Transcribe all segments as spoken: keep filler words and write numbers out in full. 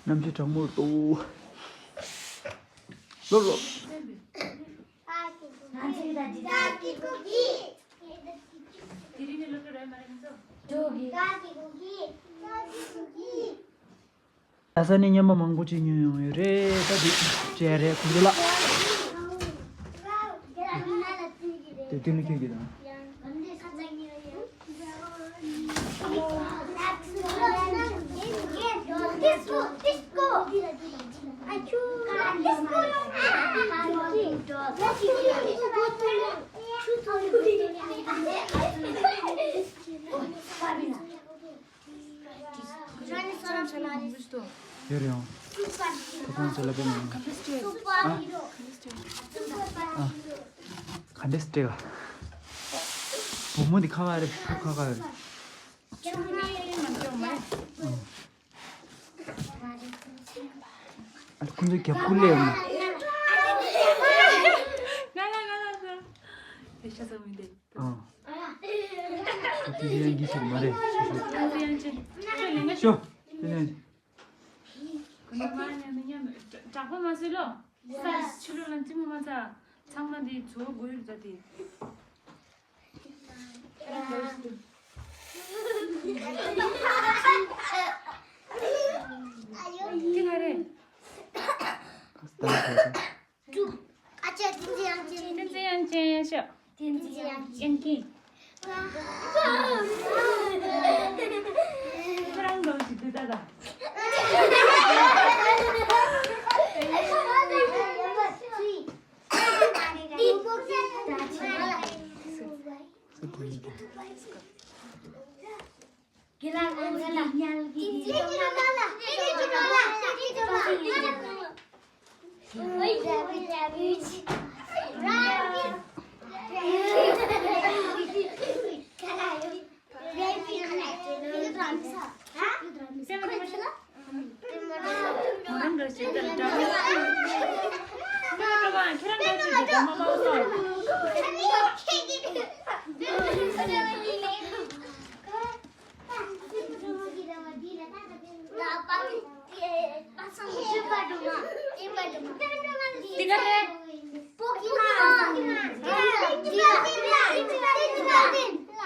གནམ་གཤིས་གྲང་མོ་འདུག་ལོ་ལོ། ལྷ་ས་ནས་རྔན་པ་མང་པོ་ཅིག་ཉོས་ཡོང་ཡོད་རེད། ད་འདི་སྤྲད་རེད་ཁོང་ཚོ་ལ། དེ་དེ་ནི་ཁྱོད་ཀྱི་དང་། ཡོད་རེད་ཡང་། ཐུགས་ཁོང་ཚོ་ལ་དཔེ་མང་། ཨ། ཨ། ག་འདྲས་སྤྲད་ག་བུ་མོ་འདི་ཁ་ཁ་རེད། ཁ་ཁ་རེད། ཨ། ཁོང་ཚོའི་རྒྱབ་ཁུར་ལས་ཡོང་། ང་ལ་ང་ལ་ཟེར། དེ་ཤ་ཚ་མི་འདུག་ཨ། དེ་ཡང་གི་ཞིག་མ་རེད། ཁོང་ཚོ་ཡང་ཅི། ཁྱོད་ལས་ང་ཤོ། དེ་ནས། ཁོང་ཚོ་མ་ཉན་ནི་ཉན། དྲག་པོ་མ་བཟོས་ལོ། ས་ཕྱི་ལོ་ལ་ཙི་མོ་མ་ཚ། ཚང་མ་འདི་ཚོ་དགོས་ཡོད་ད་དེ། དེ་ག་རེད། ཨ་ཅག་བསྟན་འཛིན་དབྱངས་ཅན། བསྟན་འཛིན་དབྱངས་ཅན་ཡ་ཤོག་བསྟན་འཛིན་དབྱངས་ཅན། ཁྱེད་རང་འགྲོ་ཞིག་དུས་ད་ད།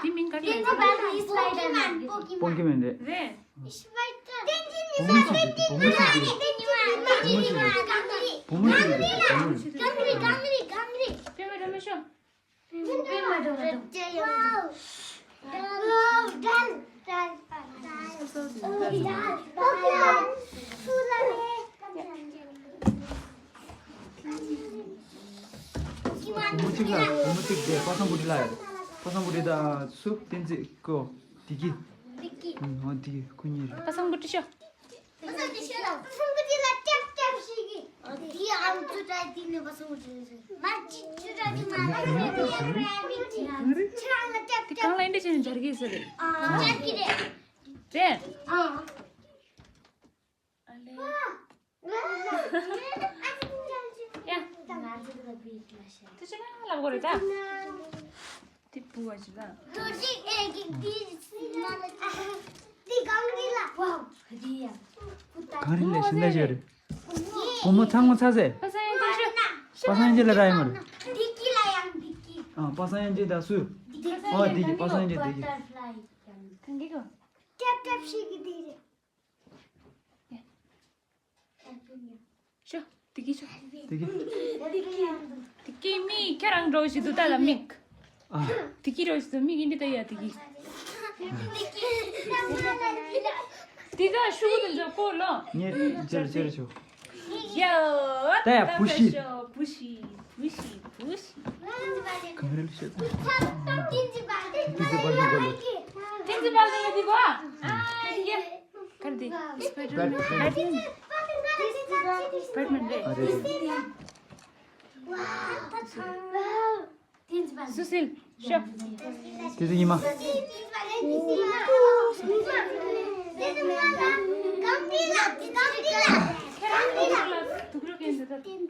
དེ་མིང་ག་རེ། པོ་ཀི་མོན་རེད། རེད། བུ་མོ་ཞིག་རེད། བུ་མོ་ཞིག་རེད། བུ་མོ་ཞིག་རེད། བུ་མོ་ཞིག་རེད། བུ་མོ་ཞིག་རེད། དཔེ་མེད་འགྲོ་མི་ཤོག་བུ་མོ་གཅིག་ལ། བུ་མོ་གཅིག་དེ་པ་སངས་བུ་ཊི་ལ་ཡོད། པ་སངས་བུ་ཊི་ད་སུ་བསྟན་འཛིན་ཀོ། བདེ་སྐྱིད། བདེ་སྐྱིད། ཨང་། བདེ་སྐྱིད་ཁོ་གཉིས་རེད། པ་སངས་བུ་ཊི་ཤོག་པ་སངས་བུ་ཊི་ཤོག་པ་སངས་བུ་ཊི་ལ་ཀྱབ་ཀྱབ་ཞིག་གིས། དེ་ཨམ་ཆུ་དྲ་དེ་ནི་པ་སངས་བུ་ཊི་རེད། མ་ཅི་ཆུ་དྲ་དེ་མ་རེད། ཁྱེད་རང་ལ་ཀྱབ་ཀྱབ། དེ་གང་ལ་འདི་འདྲ་བྱས་ནས་འབྱར་གྱི་ཟེར་རེད། ཨ། འབྱར་གྱི་རེད། རེད། ཨ། ཨ་ལེ། ཡ། ཐུགས་རྗེ་གནང་ལབ་དགོས་རེད་ད། དེ་བུ་བ་ཅི་ལ། གངས་རི་ལ་ཤིང་རྟ་ཞིག་རེད། བུ་མོ་ཚང་མ་ཚ་ཟེར། པ་སངས་ཡང་ཅན་ལ་ར་ཡོང་རེད། ཨ། པ་སངས་ཡང་ཅན་ད་སུ། ཨ། བདེ་སྐྱིད། པ་སངས་ཡང་ཅན་བདེ་སྐྱིད། ཀྱབ་ཀྱབ་ཞིག་གིས་དེ་རེད། ཤོ། དེ་གི་ཤོ། དེ་གི། དེ་གི་མིག་ཁྱེད་རང་འདྲ་བོ་ཞིག་འདུག་ད་ལ་མིག་ཨ། དེ་གི་འདྲ་བོ་ཞིག་འདུག་མིག་ཡིན་འདི་ད་ཡ་དེ་གི། དེ་ག་ཤུ་གུ་དེ་འདྲ་ཀོ་ལོ། ངས་ཅེར་ཅེར་ཆོ། ཡ། ད་ཡ་བུ་ཤི། བུ་ཤི། བུ་ཤི། བུ་ཤི། གངས་རི་ལ་ཤོད། དེ་ཚེ་པ་ལ་གོ་ལོ། དེ་ཚེ་པ་ལ་དེ་གོ་ཨ། ཡ། ག་རེ་དེ། སྤའི་ཌར་མེན། སྤའི་ཌར་མེན། སྤའི་ཌར་མེན་རེད། ཨ། རེད་རེད། སུ་སིལ། ཤོ། དེ་ཚེ་ཉི་མ། དུག་རོ་གན་དེ་ད།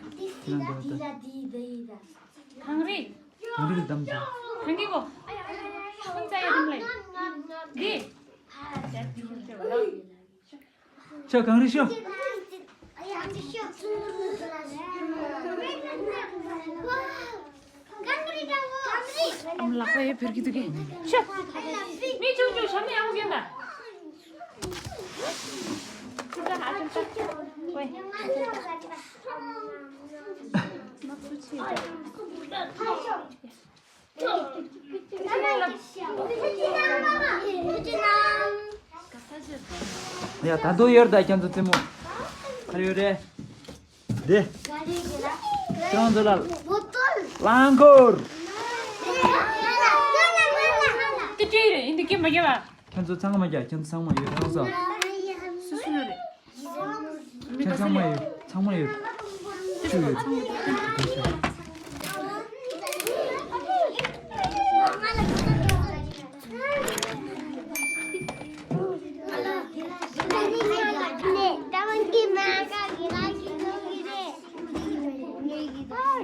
ཁྱེད་རང་འདོད་ད། གངས་རི། གངས་རི་གི་འདམ་དེ། གངས་རི་གོ། ཁོང་ཚ་ཡ་དམ་ལེ། འདི། ཤོ་གངས་རི་ཤོ། ཨམ་ལག་པ་ཡེ་བེར་གི་འདུག་གི། ཤོ། མི་ཆུང་ཆུང་ཞབས་ནས་ཨང་གྱོན་ད། ཁུ་ད་ཧ་ཅང་ད། ཝེ། མ་ཁུ་ཆེ། ཡ་ད་དུང་ཡོད་ད་ཁྱེད་ཚོ་རྩེད་མོ། ག་རེ་ཡོད་རེད། འདི། ཁྱེད་རང་ཚོ་ལ། རླངས་འཁོར། དེ་ཅི་རེད་ཡིན་འདི་སྐྱེ་མ་རྒྱ་བ། ཁྱེད་ཚོ་ཚང་མ་རྒྱ་ཁྱེད་ཚོ་ཚང་མ་ཡོད་རང་ཚོ། སུ་སུ་ལ་རེད། ཁྱེད་ཚང་མ་ཡོད། ཚང་མ་ཡོད། བཅུ་ཡོད།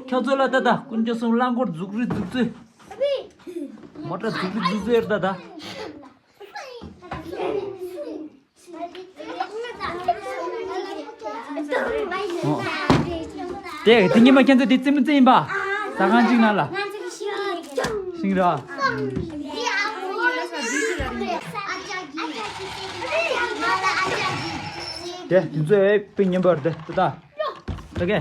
ཁྱོད་ཚོ་ལ་ད་ད་དཀོན་མཆོག་གསུམ་རླངས་འཁོར་འཛུགས་རེས་འཛུགས་ཚུལ། མོ་ཊ་འཛུགས་རེས་འཛུགས་ཚུལ་ཡོད་ད་ད། དེ་དེ་ཉི་མ་ཁྱེད་ཚོ་དེ་རྩེད་མོ་རྩེ་ཡིན་པ། ཟ་ཁང་གཅིག་ནང་ལ། ཤིང་ར། དེ་དེ་ཚོ་ཨེ་པི་ཉིན་པར་དེ་དེ་ད། ཨོ་ཁེ།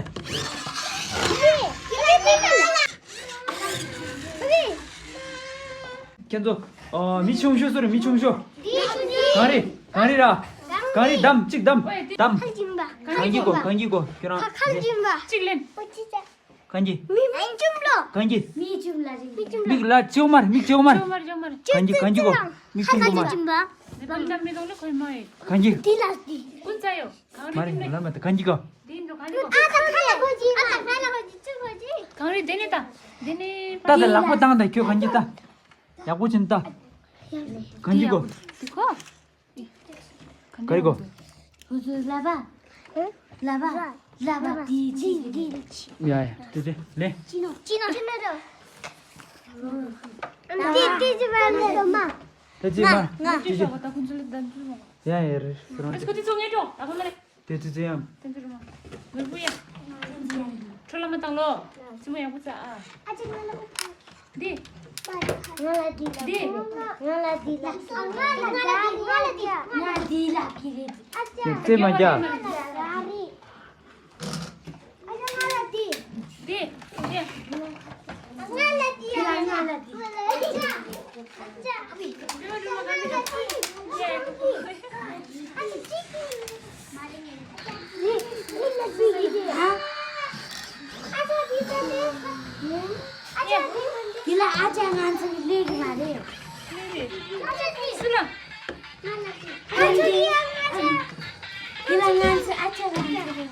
ཁྱེད་ཚོ། ཨོ། མི་ཆུང་ཤོས་སུ་རེད། མི་ཆུང་ཤོས། གངས་རི། གངས་རི་ར། གངས་རི་འདམ་གཅིག་འདམ། འདམ། གངས་རྒྱུག་གོ། གངས་རྒྱུག་གོ། ཁྱོད་རང་། གཅིག་ལེན། གངས་རྒྱུག་གངས་རྒྱུག་མིག་ལ་ཅིའུ་མར། མིག་ཅིའུ་མར། གངས་རྒྱུག་གངས་རྒྱུག་གོ། མིག་ཆུང་གོ་མར། གངས་རྒྱུག་མ་རེད་ལ་མ་ད་གངས་རྒྱུག་གོ། གངས་རི་འདི་ནས་ད། འདི་ནས། ད་ད་ལག་པ་བཏང་ད་ཁྱོད་གངས་རྒྱུག་ད། ཡག་པོ་བྱིན་ད། གངས་རྒྱུག་གོ། འདི་གོ། ག་རེ་གོ། ཧུ་ཟུ་ལ་བ། ལ་བ། ལ་བ་དེ་ཅི་རེད། ཡ་ཡ་དེ་དེ་ལེ། ཅི་ནོ་ཅི་ནོ་ཅི་ནོ་རོ། དེ་དེ་ཅི་བ་ལེ་རོ་མ། དེ་ཅི་མ། ང་ང་ཅི་ཅི། ཡ་ཡ་རེད་རང་ཨ་ཅི་ཁོ་དེ་ཚོ་ངས་འགྲོ་ཨ་ཁོ་ལ་རེད། དེ་ཅི་ཅི་ཡང་། དེ་ཚོ་རོ་མ། ངུ་བུ་ཡ། ཁྲོ་ལ་མ་བཏང་ལོ། ཅི་མོ་ཡག་པོ་ཙ་ཨ། ཨ་ཅི་ང་ལ། འདི། ང་ལ་འདི་ལ། འདི། ང་ལ་འདི་ལ། ང་ལ་འདི་ལ། ང་ལ་འདི་ལ། ང་ལ་འདི་ལ། ང་ལ་འདི་ལ། ང་ལ་འདི་ལ། ང་ལ་འདི་ལ། རྩེད་མ་རྒྱག་འདི། འདི། ང་ལ་འདི་ལ། ང་ལ་འདི་ལ། འདི་ལ་ཨ་ཅག་ང་ཚོ་ལས་ཀྱི་མ་རེད། སུ་ལ། ཨ་ཅག་འདི་ལ་ང་ཚོ་ཨ་ཅག་ང་ཚོ་རེད།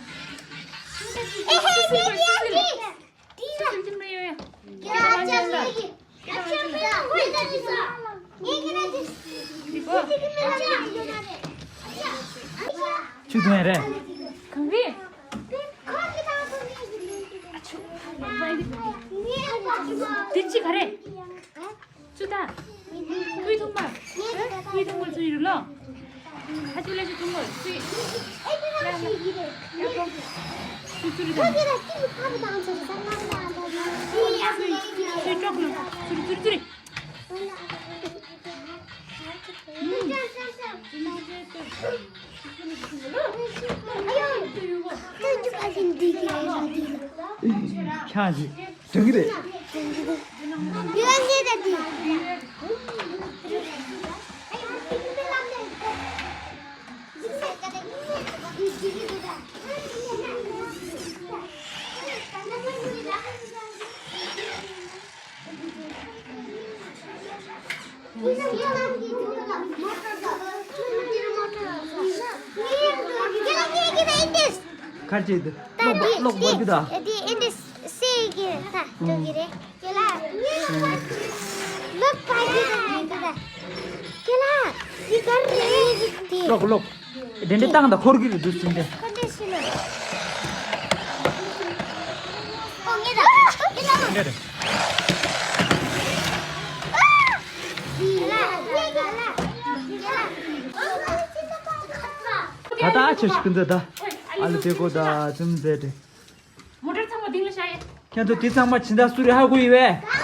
ཨེ་ཧེ་འདི་ཡ་འདི། འདི་ལ། འདི་ལ་ཨ་ཅག་ལས་ཀྱི། ཆུ་དོན་རེད། གངས་རི། དེ་ཅི་ག་རེད། ཆུ་ད། སྤུས་ཐུང་མ། སྤུས་ཐུང་མ་ཚུ་ཡིན་ལོ། ཁ་ཆུ་ལས་ཆུ་ཐུང་མ་སུས། ལ་ལ། ཡ་ཁོ། སུ་ཚུ་རི་ད། སུས་ཀྲོག་ལ། ཚུ་རི་ཚུ་རི་ཚུ་རི། ཁྱང་ཞིག་དྲང་གི་རེད། གར་བྱེད་དུ། གློག་འབར་གི་ད། འདི་ཨིན་དི་སེ་གི་ད་འགྲོ་གི་རེད། དེ་ལ་གློག་འབར་གི་ད། ལོག་ལོག་དེ་འདྲ་བཏང་ད་འཁོར་གི་རེད་འདུག་སེ་འདི། འདི་རེད། ད་ད་ཨ་ཆ་ཞིག་ཀུན་ད་ད། ཨ་ལ་དེ་གོ་ད་ཙམ་ཟེར་ཏེ། མོ་ཊར་ཚང་མ་སྡིངས་ལ་བཞག་ཡ། ཁྱེད་ཚོ་དེ་ཚང་མ་ཕྱི་ཟླ་གསུམ་རེ་ཧ་གོ་ཡི་བས།